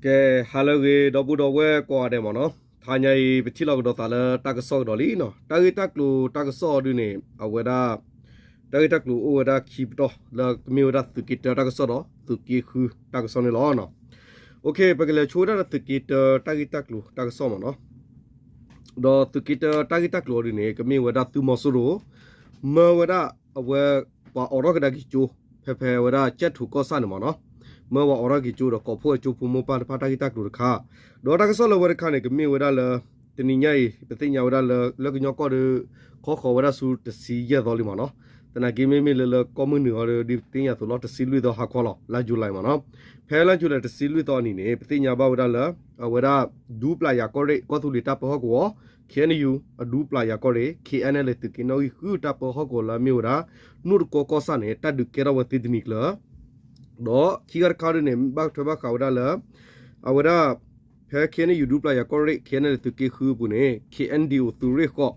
ကဲ ဟါလၢအဂ့ၤ ဒီပုၢ်ဒီဝဲၢ်ကိးဂၤဒဲးမ့ၢ်နီၤ, တဟါညါအံၤ ပထံၣ်လိာ်ကဒီးသးလၢတၢ်ကစီၣ်ကဒီးလံနီၤ. တၢ်ဂ့ၢ်တၢ်ကျိၤတၢ်ကစီၣ်အီၤဒုန့ၣ် အဝဲဒၣ် တၢ်ဂ့ၢ်တၢ်ကျိၤအိၣ်ဝဲဒၣ်ခံပတီၢ် လၢကမ့ၢ်ဝဲဒၣ်သုးက့တၢတၢ်ကစီၣ်ဒီး သုးက့ဃုတၢ်ကစီၣ်န့ၣ်လီၤ. ပကလဲၤဆိဝဲဒၣ်ဒီးသုးက့တၢတၢ်ဂ့ၢ်တၢ်ကျိၤတၢ်ကစီၣ်မ့ၢ်နီၤ. ဒီးသုးက့တၢတၢ်ဂ့ၢ်တၢ်ကျိၤအီၤဒုန့ၣ် ကမ့ၢ်ဝဲဒၣ်သုးမီၤစိရိၤ မၢဝဲဒၣ်အဝဲ ပှၤအိးထီၣ်ကဒါက့ၤကၠိ ဖဲဖဲဝဲဒၣ်ကၠဲၣ်ထိၣ်ကီၢ်ဆၣ်န့ၣ်မ့ၢ်နီၤ, မၢပှၤအိးထီၣ်က့ၤကၠိဒီးကိးဖှိၣ်ဝဲကၠိဖိမိၢ်ပၢ်တဖၣ်တၢ်ဂ့ၢ်တၢ်ကျိၤတခါ, ဒီးတၢ်ကစီၣ်လၢဝဲတခါန့ၣ် ကမ့ၢ်ဝဲဒၣ်လၢ တနံၤညါအံၤ ပသ့ၣ်ညါဝဲဒၣ်လၢ လၢကညီကီၢ်ဒီး ခီဃီၤဝဲဒၣ်ဆူတဆံယဲၢ်သီလံမ့ၢ်နီၤ, သနာ်က့မ့မ့ၢ်လၢလၢကီၢ်မုၢ်နုာ်အီၤဒီး ဒ်ပသ့ၣ်ညါအသိးလီၤ တဆံလွံၢ်သီဟါခီလီၤ လါယူၤလံမ့ၢ်နီၤ, ဖဲလါယူၤလံတဆံလွံၢ်သီအနံၤန့ၣ် ပသ့ၣ်ညါဘၣ်ဝဲဒၣ်လၢ အဝဲဒၣ် ဒူပျၢ်ယၤကီၢ်ရ့ၣ် ကီၢ်သူလ့ၤတၢ်ပၢဟီၣ်ကဝီၤ KNU အဒူပျၢ်ယၤကီၢ်ရ့ၣ် KNLA သုးက့နီၣ်ဂံၢ်ဃုတၢ်ပၢဟီၣ်ကဝီၤလၢအမ့ၢ်ဝဲဒၣ် နိၣ်တကီကီၢ်ဆၣ်န့ၣ် တၢ်ဒုးကဲထီၣ်ဝဲသ့တနံၤကျၢၤ ဒီးခံခါတခါဒုန့ၣ် ဘၣ်ထွဲဘၣ်ဃးဝဲဒၣ်လၢ အဝဲဒၣ် ဖဲ KNU ဒူပျၢ်ယၤကီၢ်ရ့ၣ် KNLA သုးက့ဃုအပူၤန့ၣ် KNDO သုးရ့ၣ်ဃီး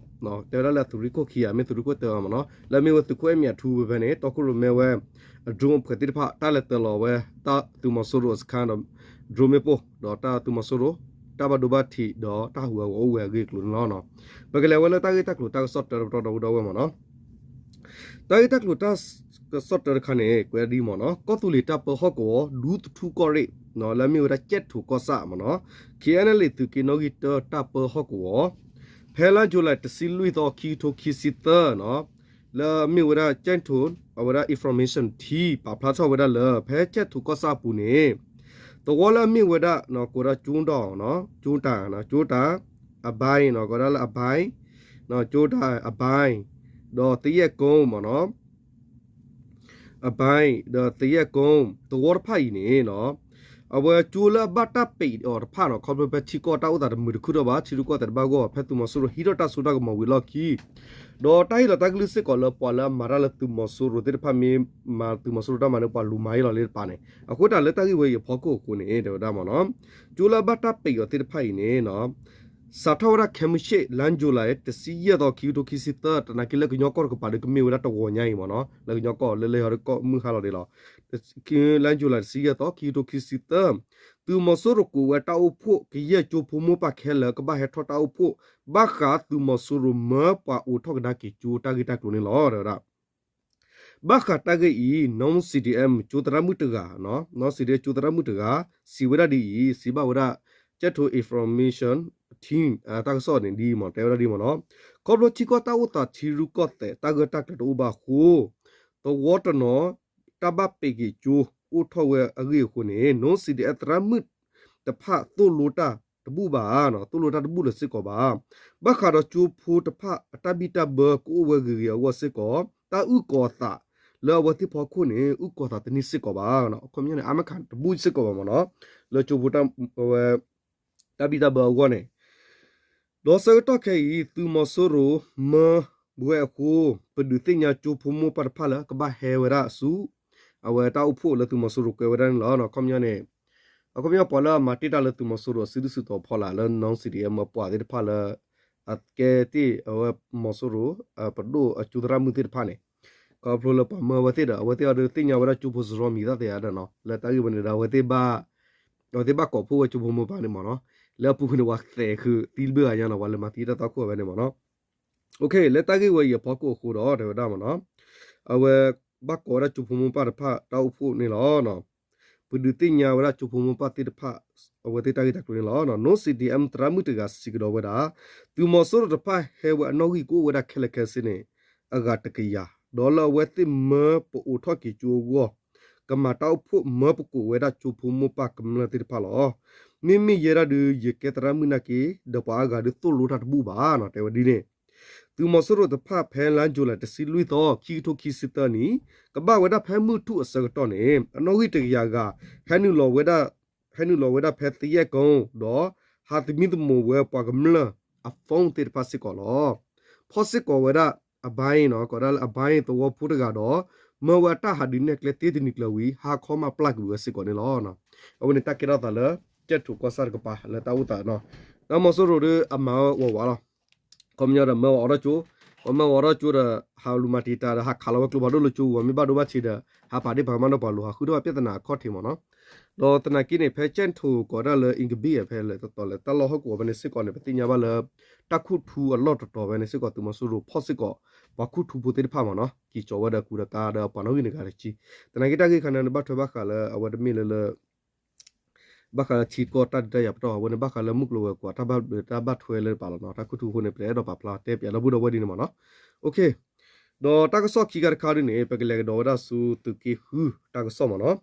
တဲဝဲဒၣ်လၢသုးရ့ၣ်ခိၣ်ခံဂၤ မ့ၢ်သုးရ့ၣ်ခိၣ်တၢဂၤမ့ၢ်နီၤ လၢအမ့ၢ်ဝဲသုးခိၣ်အဲၣ်မံၤအထူဖဲဖဲန့ၣ် တီခိၣ်ရိၣ်မဲဝဲ အ drone အဖှဲးသ့ၣ်တဖၣ် တၢ်လဲၤတၢၤလီၤဝဲ တၢ်သုးမီၤစိရိၤအစခါဒီး drone မ့ၣ်ပိၢ် ဒီးတၢ်သုးမီၤစိရိၤ တၢ်ဘၣ်ဒိဘၣ်ထံးဒီးတၢ်ဟးဂူာ်ဟးဂီၤအိၣ်ဝဲအဂ့ၢ်အကျိၤန့ၣ်လီၤ. ပကလဲၤဝဲလၢတၢ်ဂ့ၢ်တၢ်ကျိၤတၢ်ကစီၣ်တၢတပတီၢ်ဒီပုၢ်ဒီဝဲၢ်မ့ၢ်နီၤ တၢ်ဂ့ၢ်တၢ်ကျိၤတၢ်ကစီၣ်တၢတခါန့ၣ် ကွဲးဒ်အံၤမ့ၢ်နီၤ ကီၢ်သူလ့ၤတၢ်ပၢဟီၣ်ကဝီၤ ဒူသထူကီၢ်ရ့ၣ် လၢအမ့ၢ်ဝဲဒၣ်ကၠဲၣ်ထိၣ်ကီၢ်ဆၣ်မ့ၢ်နီၤ KNLA သုးက့နီၣ်ဂံၢ်တၢတၢ်ပၢဟီၣ်ကဝီၤ ဖဲလါယူၤလံတဆံလွံၢ်သီ ခံကထိခံဆံသၢနီၤ လၢအမ့ၢ်ဝဲဒၣ်ကၠဲၣ်ထိၣ် အဝဲဒၣ် information ထံ ပာ်ဖျါထီၣ်ဝဲဒၣ်လၢ ဖဲကၠဲၣ်ထိၣ်ကီၢ်ဆၣ်အပူၤန့ၣ် သဝီလၢအမ့ၢ်ဝဲဒၣ် ကိးဒၣ်ကၠိဒီး ကၠိတၢ် ကၠိတၢ် အဘါအံၤနီၤ ကိးဒၣ်လၢအဘါ ကၠိတၢ်အဘါ ဒီးသယဲၣ်ကိမ့ၢ်နီၤ အဘါ ဒီးသယဲၣ်ကိ သဝီတဖၣ်အံၤန့ၣ်နီၤ အဝဲကၠိလၢအဘၣ်တၢ်ပံးအီၤတဖၣ်နီၤ ခီဖျိဖဲထံကီၢ်တၢ်အိၣ်သးတမုာ်တခုၣ်ထီၣ်ဘၣ် ထံရူၢ်ကီၢ်သဲးတဘၣ်ဂီၢ် ဖဲသုးမီၤစိရိၤဟံးထီၣ်တၢ်စိတၢ်ကမီၤဝံၤအလီၢ်ခံ ဒီးတၢ်ဟ့ၣ်လီၤတၢ်ကလုၢ်စ့ၢ်ကီးလၢပှၤလၢအမၤတၢ်လၢသုးမီၤစိရိၤသ့ၣ်တဖၣ်မ့ၢ်မၤသုးမီၤစိရိၤတၢ်မၤန့ၣ် ပှၤလူၤမၤအီၤလီၤလၢတပၤန့ၣ် အဃိတၢ်လၢတၢ်ဂ့ၢ်ဝဲအံၤအဖီခိၣ်အဃိန့ၣ် တဲဝဲဒၣ်မ့ၢ်နီၤ ကၠိလၢအဘၣ်တၢ်ပံးအီၤသ့ၣ်တဖၣ်အံၤန့ၣ် စးထီၣ်ဝဲဒၣ်ခဲမုၢ်ဆ့ၣ် လါယူၤလံ တဆံယဲၢ်သီ ခံကထိခံဆံသၢ သနာ်က့လၢကညီကီၢ်တကပၤဒီးကမ့ၢ်ဝဲဒၣ်တဂီၤညါအံၤမ့ၢ်နီၤ လၢကညီကီၢ်လၢလဲၤဟီၤဒီးကီၢ်မုၢ်ဟါလီၤဒံးလီၤ လါယူၤလံ တဆံယဲၢ်သီ ခံကထိခံဆံသၢ သုးမီၤစိရိၤကိးဝဲတၢ်အိၣ်ဖှိၣ် ကယဲၢ်ကၠိဖိမိၢ်ပၢ်ခဲလၢာ် ကဘၣ်ဟဲထီၣ်တၢ်အိၣ်ဖှိၣ် ဘၣ်ဃးသုးမီၤစိရိၤမၢပှၤအိးထီၣ်ကဒါက့ၤကၠိတၢ်ဂ့ၢ်တၢ်ကျိၤန့ၣ်လီၤ တဲဝဲဒၣ် ဘၣ်ဃးတၢ်ဂ့ၢ်အံၤ Non-C D M ကၠိသရၣ်မုၣ်တဂၤ Non-C D M ကၠိသရၣ်မုၣ်တဂၤ စံးဝဲဒၣ်ဒ်အံၤ စံးဘၣ်ဝဲဒၣ် ကၠဲၣ်ထိၣ် Information Team တၢ်ကစီၣ်န့ၣ်ဒ်အံၤမ့ၢ် တဲဝဲဒၣ်ဒ်အံၤမ့ၢ်နီၤ ခီဖျိထံကီၢ်တၢ်အိၣ်သးထံရူၢ်ကီၢ်သဲး တၢ်ဂၢၢ်တၢ်ကျၢၤတအိၣ်ဘၣ်အဃိ သဝီတနီၤ တၢ်ဘၣ်ပံးက့ၤကၠိအိၣ်ထီၣ်ဝဲအဂ့ၢ်အဃိန့ၣ် Non-C D M သရၣ်မုၣ်တဖၣ်သိၣ်လိတၢ်တဘူၣ်ဘၣ် သိၣ်လိတၢ်တဘူၣ်လၢၤစ့ၢ်ကီးဘၣ် ဘၣ်ဃးဒီးကၠိဖိတဖၣ်အတၢ်ဘံၣ်တၢ်ဘၢကအိၣ်ဝဲဂ့ၤဂ့ၤအဂီၢ်စ့ၢ်ကီး တၢ်အုၣ်ကီၤအသးလၢအဝဲသ့ၣ်ဖီခိၣ်န့ၣ် အုၣ်ကီၤသးတန့ၢ်စ့ၢ်ကီးဘၣ် အခီပညီန့ၣ် အါမးခးတဘူၣ်စ့ၢ်ကီးဘၣ်မ့ၢ်နီၤ လၢကၠိဖိတၢ်ဝဲ တၢ်ဘံၣ်တၢ်ဘၢအဂီၢ်န့ၣ် ဒီးဆၢကတီၢ်ခဲအံၤ သုးမီၤစိရိၤမၢဝဲအဃိ ပဒုးသ့ၣ်ညါကၠိဖိမိၢ်ပၢ်တဖၣ်လၢကဘၣ်ဟဲဝဲဒၣ်ဆူ အဝဲတၢ်အိၣ်ဖှိၣ်လၢသုးမီၤစိရိၤကွဲးဝဲဒၣ်န့ၣ်လီၤ အခီပညီန့ၣ် အခီပညီပှၤလၢအမၤတ့ၢ်တၢ်လၢသုးမီၤစိရိၤအစုဒုၣ်စုတီၤဖီလာ်လၢ Non-C D M ပှၤသ့ၣ်တဖၣ်လၢ အကဲသ့ၣ်အဝဲမီၤစိရိၤ ပဒိၣ်အကၠိသရၣ်မုၣ်သ့ၣ်တဖၣ်န့ၣ် ခီဖျိလၢပှၤမၢဝဲသ့ၣ်ဒီး အဝဲသ့ၣ်အီၤဒီးသ့ၣ်ညါဝဲဒၣ်ကၠိဖိစရီမံၤသၣ်သ့ၣ်ဧါဒီးနီၤ လၢတၢ်ဂ့ၢ်ဝဲန့ၣ်ဒီး အဝဲသ့ၣ်ဘၣ် အဝဲသ့ၣ်ဘၣ်ကိးဖှိၣ်ဝဲကၠိဖိမိၢ်ပၢ်န့ၣ်မ့ၢ်နီၤ လၢအပူၤကွံာ်န့ၣ် ပှၤသဲးဃုာ်သံတဘျုးဂၤညါနီၤ ပှၤလၢမၤသံတၢ်သီခိၣ်ဝဲန့ၣ်မ့ၢ်နီၤ လၢတၢ်ဂ့ၢ်ဝဲအံၤအဖီခိၣ်အဃိဒီး တဲဝဲဒၣ်မ့ၢ်နီၤ အဝဲဘၣ်ကိးဝဲဒၣ်ကၠိဖိမိၢ်ပၢ်တဖၣ်တၢ်အိၣ်ဖှိၣ်န့ၣ်လီၤ ပဒုးသ့ၣ်ညါဝဲဒၣ်ကၠိဖိမိၢ်ပၢ်သ့ၣ်တဖၣ် အဝဲသ့ၣ်တၢ်ဂ့ၢ်တၢ်ကျိၤန့ၣ်လီၤ. Non-C D M သရၣ်မုၣ်တဂၤစံးကဒီးဝဲဒၣ် သုးမီၤစိရိၤတဖၣ်ဟဲဝဲအနီၣ်ဂံၢ်ကအိၣ်ဝဲဒၣ်ခဲလၢာ်ခဲဆ့န့ၣ် အဂၤတကယၤ, ဒီးလၢအဝဲသ့ၣ်မၢပအိးထီၣ်က့ၤကၠိအဂီၢ် ကမၤတၢ်အိၣ်ဖှိၣ်မၢပကိးဝဲဒၣ်ကၠိဖိမိၢ်ပၢ်ကမျၢၢ်သ့ၣ်တဖၣ်လီၤ. မ့မ့ၢ်ယဲဒၣ်ဒုး ယကဲသရၣ်မုၣ်နာ်က့ ဒီးပှၤအါဂၤဒုးသိၣ်လိတၢ်တဘူၣ်ဘၣ်နီၤ တဲဝဲဒ်န့ၣ် သုးမီၤစိရိၤတဖၣ်ဖဲလါယူၤလံတဆံလွံၢ်သီ ခံကထိခံဆံသၢနံၣ် ကဘၣ်ဝဲဒၣ်ဖဲမုၢ်ထူၣ်အဆၢကတီၢ်န့ၣ် အနီၣ်ဂံၢ်တကယၤဂၤ ဟဲနုာ်လီၤဝဲဒၣ် ဟဲနုာ်လီၤဝဲဒၣ်ဖဲသယဲၢ်ကိ ဒီးဟးသမံသမိးဝဲပှၤကမျၢၢ်အ phone သ့ၣ်တဖၣ်စ့ၢ်ကီးလီၤ. ဖီၣ်စ့ၢ်ကီးဝဲဒၣ်အဘါအံၤနီၤ ကိးဒၣ်လၢအဘါအံၤသဝီဖိတဂၤဒီး မၢဝဲအတၢ်ဟးဒုးနဲၣ်ကျဲသ့တနံၤကျၢၤဝံၤ ဟါခီမးပျၢ်ကွံာ်ဝဲစ့ၢ်ကီးန့ၣ်လီၤ. အဝဲန့ၣ်တၢ်ကဲထီၣ်သးလၢ ကၠဲၣ်ထိၣ်ကီၢ်ဆၣ်တကပၤလၢတၢ်အိၣ်သးနီၤ တၢ်မီၤစိရိၤဒုးအမၤဝဲဝးဝးလီၤ. ခီပညီဒီးမၢဝဲအိးထီၣ်ကၠိ အမၤဝဲဒီးကၠိဒီး ဟးလူၤမၤတံာ်တာ်ဒီး ဟးခးလီၤဝဲကျိဖးဒိၣ်လၢကၠိပူၤ မ့ၢ်ဘၣ်ဒိဘၣ်ထံးဒီး ဟးပာ်ဒ့ၣ်ပာ်ကမၣ်ဒီးပှၤလိၤ ဟးဃုထီၣ်ဝဲပြဿနာအခီၣ်ထံးမ့ၢ်နီၤ. ဒီးသနာ်က့န့ၣ် ဖဲကၠဲၣ်ထိၣ်ကိးဒၣ်လၢ အ့ကဘံၣ် ဖဲလဲၣ်တတီၤလဲၣ် တၢ်လီၢ်ဟီၣ်ကဝီၤဖဲန့ၣ်စ့ၢ်ကီးန့ၣ် ပသ့ၣ်ညါဘၣ်လၢ တၢ်ခူၣ်ထူအလီၢ်တတီၤဖဲန့ၣ်စ့ၢ်ကီး သုးမီၤစိရိၤဖီၣ်စ့ၢ်ကီး ပှၤခူၣ်ထူဖိသ့ၣ်တဖၣ်မ့ၢ်နီၤ က့ၤကၠီၤဝဲဒီးကူဒီးကါဒီးပှၤနီၣ်ဂံၢ်န့ၣ်ဂၤတက့ၢ်. သနာ်က့တၢ်ဂ့ၢ်ခါန့ၣ် နဘၣ်ထွဲဘၣ်ဃးလၢအဝဲတမ့ၢ်လၢလၢ ဘၣ်ဃးလၢထံကီၢ်တၢ်ဒုးတၢ်ယၤပတီၢ် အဝဲန့ၣ်ဘၣ်ဃးလၢမုၢ်ကျိၤဝဲၤကွာ်တၢ်ဘၣ်ဘျုးတၢ်ဘၣ်ထွဲလၢတပၤလီၤနီၤ. တၢ်ခူၣ်ထူအဃိန့ၣ် ပတအဲၣ်ဒိးပာ်ဖျါတဲပၠးဒီပုၢ်ဒီဝဲၢ်ဒ်န့ၣ်မ့ၢ်နီၤ. ဒီးတၢ်ကစီၣ်ခံခါတခါဒ်န့ၣ် ပကလဲၤကဒီးဝဲဒၣ်ဆူသုးက့ဃုတၢ်ကစီၣ်မ့ၢ်နီၤ.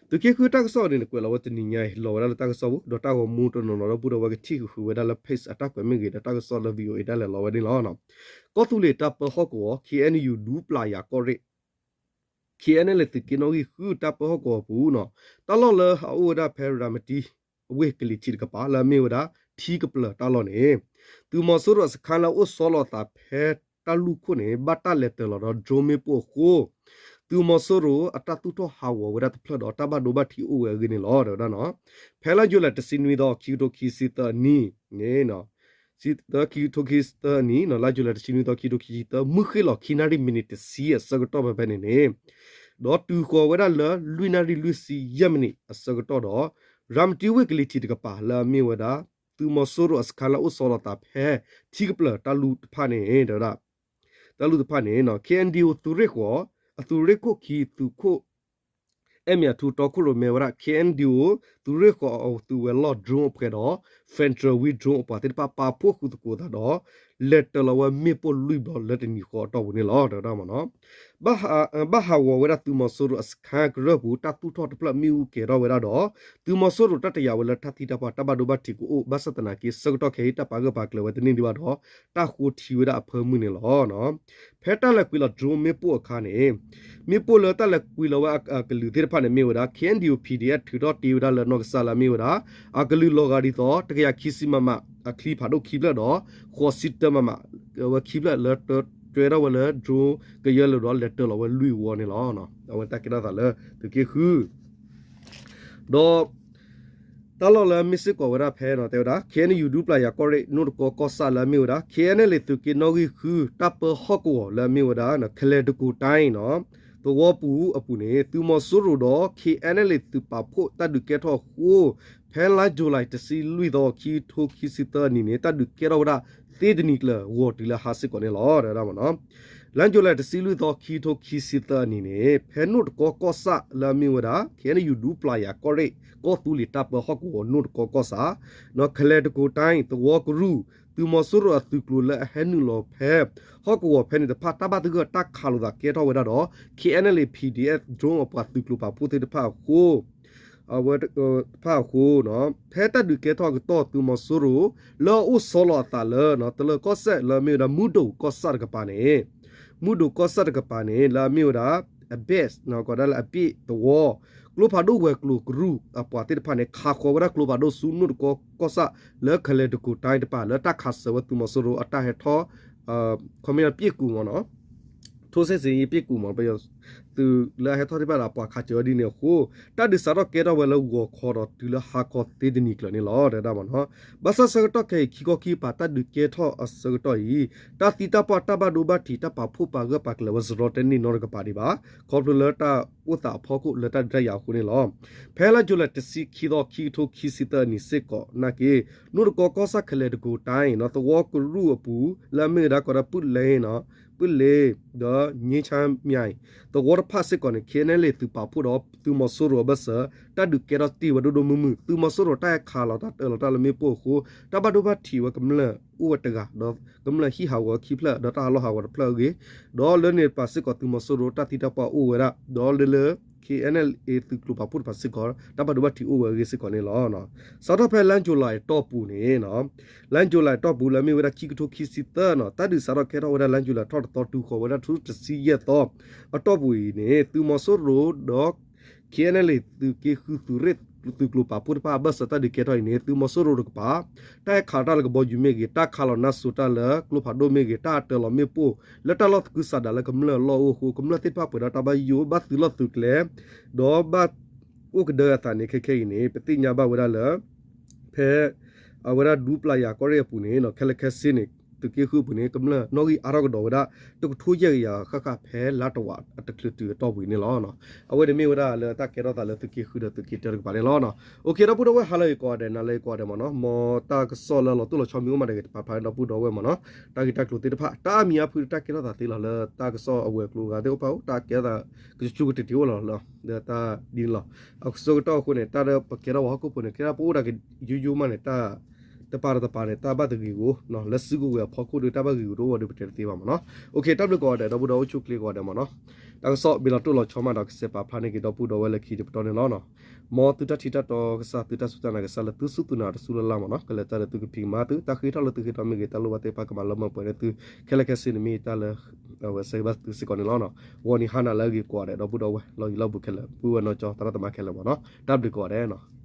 သုးက့ဃုတၢ်ကစီၣ်ဒ်န့ၣ် ကွဲးလီၤဝဲတနံၤညါအံၤ လီၤဝဲဒၣ်လၢတၢ်ကစီၣ်ပူၤ ဒီးတၢ်ဂီၤမူတနီၤနီၤဒီပုၢ်ဒီဝဲၢ်ကထံၣ်ဃုာ်ဝဲဒၣ်လၢ page အတၢ်ကွဲးမ့ၢ်ဂ့ၤ ဒီးတၢ်ကစီၣ်လၢ VOA ဒၣ်လဲာ်လီၤဝဲန့ၣ်လီၤ. ကီၢ်သူလ့ၤတၢ်ပၢဟီၣ်ကဝီၤ KNU ဒူပျၢ်ယၤကီၢ်ရ့ၣ် KNLA သုးက့နီၣ်ဂံၢ်ဃုတၢ်ပၢဟီၣ်ကဝီၤပူၤနီၤ တၢ်လီၢ်လၢအအိၣ်ဝဲဒၣ်ဖဲရၤမတံ ဝ့ၢ်ကလံၤထံးတကပၤ လၢအမ့ၢ်ဝဲဒၣ် ထံကပျၢၤတၢ်လီၢ်န့ၣ် သုးမီၤစိရိၤအစခါလၢအအိၣ်ဆီလီၤအသးဖဲတၢ်လူၢ်ခိၣ်န့ၣ် ဘၣ်တၢ်လဲၤတၢၤလီၤဒီး drone မ့ၣ်ပိၢ်အဃိ သုးမီၤစိရိၤအတၢ်သူၣ်ထီၣ်ဟးဂီၤဝဲဒၣ်တဖျၢၣ်ဒီး တၢ်ဘၣ်ဒိဘၣ်ထံးအိၣ်ဝဲအဂ့ၢ်န့ၣ်လီၤ တဲဝဲဒၣ်နီၤ. ဖဲလါယူၤလံ တဆံနွံသီ ခံကထိခံဆံသၢအနံၤန့ၣ် ခံကထိခံဆံသၢအနံၤ လါယူၤလံ တဆံနွံသီ ခံကထိခံဆံသၢ မုၢ်ဃ့ၢ်လီၤခံနၣ်ရံၣ် မံးနံးတဆံအဆၢကတီၢ်ဖဲဖဲန့ၣ်န့ၣ် ဒီးတုၤဃီၤဝဲဒၣ်လၢ လွံၢ်နၣ်ရံၣ်လွံၢ်ဆံယဲၢ်မံးနံးအဆၢကတီၢ်ဒီး ရၤမတံဝ့ၢ်ကလံၤထံးတကပၤ လၢအမ့ၢ်ဝဲဒၣ် သုးမီၤစိရိၤအစခါလၢအအိၣ်ဆီလီၤသးဖဲ ထံကပျၢၤတၢ်လူၢ်တဖၣ်န့ၣ် တဲဝဲဒၣ် တၢ်လူၢ်တဖၣ်န့ၣ် KNDO သုးရ့ၣ်ဃီၤ အသုးရ့ၣ်ခိၣ်ခံ သုးခိၣ် အဲၣ်မၠးထူ တီခိၣ်ရိၣ်မဲဝဲဒၣ် KNDO သုးရ့ၣ်ဃီၤအသုးဝဲၤလီၢ် drone အပှဲၤဒီး Federal Wing drone အပှၤသ့ၣ်တဖၣ် ပာ်ဖှိၣ်ဃုာ်သကိးသးဒီး လဲၤတၢၤလီၤဝဲမ့ၣ်ပိၢ်လွံၢ်ဘျီလၢတနံၤဃီအတီၢ်ပူၤန့ၣ်လီၤ တဲဝဲဒၣ်မ့ၢ်နီၤ. ဘၣ်ဟးဂီၤဝဲဒၣ်သုးမီၤစိရိၤအစခါကရၢၢ်ပူၤ တၢ်သူၣ်ထီၣ်တဖျၢၣ်မ့ၣ်အူကဲၤထီၣ်ဝဲဒၣ်ဒီး သုးမီၤစိရိၤတၢ်တယာ်ဝဲလၢတၢ်သံတၢ်ပှၢ်တၢ်ဘၣ်ဒိဘၣ်ထံးကအိၣ် ဘၣ်ဆၣ်သနာ်က့ ဆၢကတီၢ်ခဲအံၤတၢ်ပာ်ဂၢၢ်ပာ်ကျၢၤဝဲတန့ၢ်ဒံးဘၣ်ဒီး တၢ်ဃိထံဝဲဒၣ်အဖၢမုၢ်န့ၣ်လီၤ. ဖဲတၢ်လဲၤကွံာ်လီၤ drone မ့ၣ်ပိၢ်အခါန့ၣ် မ့ၣ်ပိၢ်လၢတၢ်လဲၤကွံာ်လီၤဝဲအကလုာ်သ့ၣ်တဖၣ်န့ၣ်မ့ၢ်ဝဲဒၣ် KNDO PDF ထုးထီၣ်တ့ၢ်ဝဲဒၣ်လၢနီၢ်ကစၢ်လၢအမ့ၢ်ဝဲဒၣ် အကလုာ်လီၤဂာ်ဒ်သိး တကယၤခံဆံ မမ အချံဖးဒိၣ်ခံဖျၢၣ်ဒီး ဃိးဆံတၢ မမ ဝဲခံဖျၢၣ်လၢတြဲထီၣ်ဝဲလၢ drone ကယၢလၢာ်ဒီးလဲၤတၢၤလီၤဝဲလွံၢ်ဝီန့ၣ်လီၤ. အဝဲတၢ်ကဲထီၣ်သးလၢသုးက့ဃု ဒီး တၢ်လီၢ်လၢမ့ၢ်စ့ၢ်ကီးဝဲဒၣ်ဖဲနီၤ တဲဝဲဒၣ် KNU ဒူပျၢ်ယၤကီၢ်ရ့ၣ် နိၣ်တကီကီၢ်ဆၣ်လၢအမ့ၢ်ဝဲဒၣ် KNLA သုးက့နီၣ်ဂံၢ်ဃု တၢ်ပၢဟီၣ်ကဝီၤလၢအမ့ၢ်ဝဲဒၣ် ခဲလဲၣ်တကိၤတၢ်နီၤ သဝီပူၤအပူၤန့ၣ် သုးမီၤစိရိၤဒီး KNLA သုးပာ်ဖှိၣ်တၢ်ဒုးကဲထီၣ်အဃိ ဖဲလါယူၤလံ တဆံလွံၢ်သီ ခံကထိခံဆံသၢအနံၤန့ၣ် တၢ်ဒုးကဲထီၣ်ဝဲဒၣ်သ့တနံၤကျၢၤ ဂီၤတုၤလၢဟါစ့ၢ်ကီးန့ၣ်လီၤ တဲဝဲဒၣ်မ့ၢ်နီၤ. လါယူၤလံ တဆံလွံၢ်သီ ခံကထိခံဆံသၢအနံၤန့ၣ် ဖဲနိၣ်တကီကီၢ်ဆၣ်လၢအမ့ၢ်ဝဲဒၣ် KNU ဒူပျၢ်ယၤကီၢ်ရ့ၣ် ကီၢ်သူလ့ၤတၢ်ပၢဟီၣ်ကဝီၤ နိၣ်တကီကီၢ်ဆၣ် ခဲလဲၣ်တကိၤတၢ် သဝီကရူၢ် သုးမီၤစိရိၤအသုးကျိၤလၢအဟဲနုာ်လီၤဖဲ ဟီၣ်ကဝီၤဖဲန့ၣ်တဖၣ် တၢ်ဘၣ်သဂၢၢ်တၢ်ခးလိာ်သးကဲထီၣ်ဝဲဒၣ်ဒီး KNLA PDF drone အပှၤသုးကျိၤပာ်ဖှိၣ်သ့ၣ်တဖၣ်အဃိ အဝဲတဖၣ်အဃိ ဖဲတၢ်ဒုးကဲထီၣ်အကတီၢ် သုးမီၤစိရိၤ လၢအအိၣ်ဆီလီၤအသးလၢ တလၢၤကီၢ်စဲၣ်လၢအမ့ၢ်ဝဲဒၣ် မူဒိၣ်ကီၢ်ဆၣ်တကပၤန့ၣ် မူဒိၣ်ကီၢ်ဆၣ်တကပၤန့ၣ် လၢအမ့ၢ်ဝဲဒၣ် အဘ့ၣ် ကီးဒၣ်လၢအဘ့ၣ်သဝီ ကျိဖးဒိၣ်ဝဲၤကျိၤကရူၢ်အပှၤသ့ၣ်တဖၣ်န့ၣ် ခးဃီၤဝဲဒၣ်ကျိဖးဒိၣ်ဆူနိၣ်တကီကီၢ်ဆၣ် လၢခဲလဲၣ်တကိၤတၢ်တဖၣ် လၢတၢ်ခးစၢၤဝဲသုးမီၤစိရိၤအတၢ်ဟဲထီၣ် ခီမ့ၢ်ပျ့ၣ်ကူၣ်မ့ၢ်နီၤ ထိၣ်စ့ၣ်စ့ၣ်ယံၤပျ့ၣ်ကူၣ်မ့ၢ် ပယီၤသုးလၢအဟဲထီၣ်သ့ၣ်တဖၣ်ဒီး ပှၤခးစၢၤဝဲဒ်န့ၣ်အဃိ တၢ်ဒုးစးထီၣ်ကဲထီၣ်ဝဲလၢဂီၤခီဒီးတုၤလၢဟါခီသ့တနံၤကျၢၤန့ၣ်လီၤ တဲဒၣ်မ့ၢ်နီၤ. ဘၣ်ဆၣ်ဆၢကတီၢ်ခဲအံၤ ခံခီခံကပၤတၢ်ဒုးကဲထီၣ်အဆၢကတီၢ်အံၤ တၢ်သံတၢ်ပှၢ်တၢ်ဘၣ်ဒိဘၣ်ထံးတၢ်ပာ်ဖှိၣ်ပာ်ဂၢၢ်ပာ်ကျၢၤဝဲစရီတဲန့ၢ်နီတကပၤဒံးဘၣ် ခီဖျိလၢတၢ်အိၣ်သးအဖီခိၣ်လၢတၢ်ဒုးတၢ်ယၤအဃိန့ၣ်လီၤ. ဖဲလါယူၤလံ တဆံခံသီ ခံကထိခံဆံသၢအနံၤစ့ၢ်ကီးနာ်က့ နိၣ်တကီကီၢ်ဆၣ်ခဲလဲၣ်တကိၤတၢ်အံၤနီၤ သဝီကရူၢ်အပူၤ လၢအမ့ၢ်ဝဲဒၣ်ကီးဒၣ် ပုၢ်လဲ ပုၢ်လဲ ဒီး ငြိမ်းချမ်းမြိုင် သဝီတဖၣ်စ့ၢ်ကီးန့ၣ် KNLA သုးပာ်ဖှိၣ်ဒီးသုးမီၤစိရိၤအဘၢၣ်စၢၤ တၢ်ဒုးကဲထီၣ်တ့ၢ်ဝဲဒိၣ်ဒိၣ်မုၢ်မုၢ် သုးမီၤစိရိၤတၢ်ဟဲခးလီၤတၢ်တၢၤလီၤတၢ်လၢမ့ၣ်ပိၢ်အဃိ တၢ်ဘၣ်ဒိဘၣ်ထံးဝဲကမျၢၢ်အိၣ်ဝဲတဂၤ ဒီးကမျၢၢ်ဟံၣ်ဟးဂီၤခံဖျၢၣ် ဒီးတၢ်ဟးလီၢ်ဟးဂီၤတဖျၢၣ်အဂ့ၢ် ဒီးလၢန့ၣ်တကပၤစ့ၢ်ကီးသုးမီၤစိရိၤတၢ်သံတၢ်ပှၢ်အိၣ်ဝဲဒၣ် ဒီးလၢလၢ KNLA သုးကျိၤပာ်ဖှိၣ်တဖၣ်စ့ၢ်ကီး တၢ်ဘၣ်ဒိဘၣ်ထံးအိၣ်ဝဲအဂ့ၢ်စ့ၢ်ကီးန့ၣ်လီၤ. စးထီၣ်ဖဲလါယူၤလံအတီၢ်ပူၤန့ၣ် လါယူၤလံအတီၢ်ပူၤလၢအမ့ၢ်ဝဲဒၣ်ခံကထိခံဆံသၢနီၤ တၢ်ဒုးစးထီၣ်ကဲထီၣ်ဝဲဒၣ်လါယူၤလံထီၣ်တသီတုၤဃီၤဝဲဒၣ်ထူၣ်တဆံယဲၢ်သီ အတီၢ်ပူၤအံၤန့ၣ် သုးမီၤစိရိၤဒီး KNLA သုးက့ဃုသုးရ့ၣ် သုးကျိၤပာ်ဖှိၣ်တဖၣ်အဘၢၣ်စၢၤတၢ်ဒုးကဲထီၣ်အံၤန့ၣ် သုးမီၤစိရိၤတကပၤ တၢ်ဟဲခးတၢ်လၢကဘီယူၤမ့ၢ်ဂ့ၤ တၢ်ခးလီၤနါစိၤတၢ်လၢကျိဖးဒိၣ်မ့ၢ်ဂ့ၤ တၢ်တၢၤလီၤမ့ၣ်ပိၢ် လၢတၢ်လီၢ်သကုၤဆးဒးလၢကမျၢၢ်အလီၢ်အိၣ်အဃိ ကမျၢၢ်သ့ၣ်တဖၣ်ပှဲၤဒီးတၢ်ဘၣ်ယိၣ် ဘၣ်သုးလီၢ်သုးကျဲ ဒီးဘၣ်အိၣ်ကဒၢအသးန့ၣ် ခဲခဲအံၤန့ၣ် ပသ့ၣ်ညါဘၣ်ဝဲဒၣ်လၢ ဖဲ အဝဲဒၣ်ဒူပျၢ်ယၤကီၢ်ရ့ၣ်အပူၤန့ၣ် ခဲလၢာ်ခဲဆ့န့ၣ် သုးက့ဃုအပူၤန့ၣ် ကမျၢၢ်နီၣ်ဂံၢ်အါထီၣ်ကဒီးဝဲဒၣ် တကထိယဲၢ်ကယၤဃၣ်ဃၣ် ဖဲလါတဝာ်အတချုးတုၤအတီၢ်ပူၤအံၤန့ၣ်လီၤ. အဝဲန့ၣ်မ့ၢ်ဝဲဒၣ်လၢတၢ်ကဲထီၣ်သးလၢသုးက့ဃုဒီးသုးက့တၢတကပၤန့ၣ်လီၤ. အိၣ်ခ့ ဒီပုၢ်ဒီဝဲၢ် ဟါလၢအဂ့ၤကိးဂၤဒဲး နၤလၢအဂ့ၤကိးဂၤဒဲးမ့ၢ်နီၤ, မ်တၢ်ကစီၣ်လၢလီၤတိၢ်လီၤဆီမ့ၢ်အိၣ်မးဒီး ကပာ်ဖျါန့ၢ်ဒီပုၢ်ဒီဝဲၢ်မ့ၢ်နီၤ, တၢ်ဂ့ၢ်တၢ်ကျိၤသ့ၣ်တဖၣ် တၢ်အါမံၤအါဖုတၢ်ကဲထီၣ်သးသ့လီၤ လၢတၢ်ကစီၣ်အဝဲၤကျိၤအဂၤသ့ၣ်တဖၣ်အိၣ် တၢ်ကဲထီၣ်သး ကဆူကတ့ၤတ့ၤအိၣ်လီၤလၢ ဒီးတၢ်ဒ်န့ၣ်လီၤ. အဆၢကတီၢ်အဃိန့ၣ် တၢ်ဒီးပကဲထီၣ်ပှၤဟီၣ်ခိၣ်ဖိန့ၣ် ကဲထီၣ်ပအိၣ်ဒၣ်ကယိယိမးန့ၣ် တၢ်တပၤတပၤန့ၣ် တၢ်ဘၣ်သဂ့ၤဂီၢ် လၢစုကဝဲၤအဖီခိၣ်ဒီး တၢ်ဘၣ်ဂ့ၤဂီၢ်တအိၣ်ဝဲဒီးပတဲတသ့ဘၣ်မ့ၢ်နီၤ. အိၣ်ခ့ တၢ်ဘျုးကိးဂၤဒဲး ဒီပုၢ်ဒီဝဲၢ်အိၣ်ဆူၣ်အိၣ်ချ့ကိးဂၤဒဲးမ့ၢ်နီၤ, တၢ်ကစီၣ်မ့ၢ်လီၤတိၢ်လီၤဆီမးဒီး ကစဲးပာ်ဖျါန့ၢ်က့ၤဒီပုၢ်ဒီဝဲၢ်လၢခံတပတီၢ်န့ၣ်လီၤ. မ်သုတၢ်ထံၣ်တၢ်တီကစၢ် သုတၢ်စူၢ်တၢ်နာ်ကစၢ်လၢသုစူၢ်သုနာ်တစူၢ်လၢ်လၢ်မ့ၢ်နီၤ, ကလဲၤတၢ်ဒီးသုကဖံးကမၤသု တၢ်ဃ့ထီၣ်လၢသုဃ့ထီၣ်မ့ၢ်ဂ့ၤ တၢ်လိၣ်ဘၣ်သ့ၣ်တဖၣ်ကမၤလၢမၢ်ပှဲၤန့ၢ်သု ခဲလၢာ်ခဲဆ့န့ၣ်မ့ၢ်တၢ်လၢ အဝဲဆၢဂ့ၤဘၣ်သုစ့ၢ်ကီးန့ၣ်လီၤ. ဂီၤနံၤဟါနၤလၢအဂ့ၤကိးဂၤဒဲး ဒီပုၢ်ဒီဝဲၢ် လီၢ်ယံၤလီၢ်ဘူးခဲလၢာ် ပုၢ်ဝဲၢ်နီၢ်ကၠီ သရၣ်သမါခဲလၢာ်မ့ၢ်နီၤ, တၢ်ဘျုးကိးဂၤဒဲးနီၤ.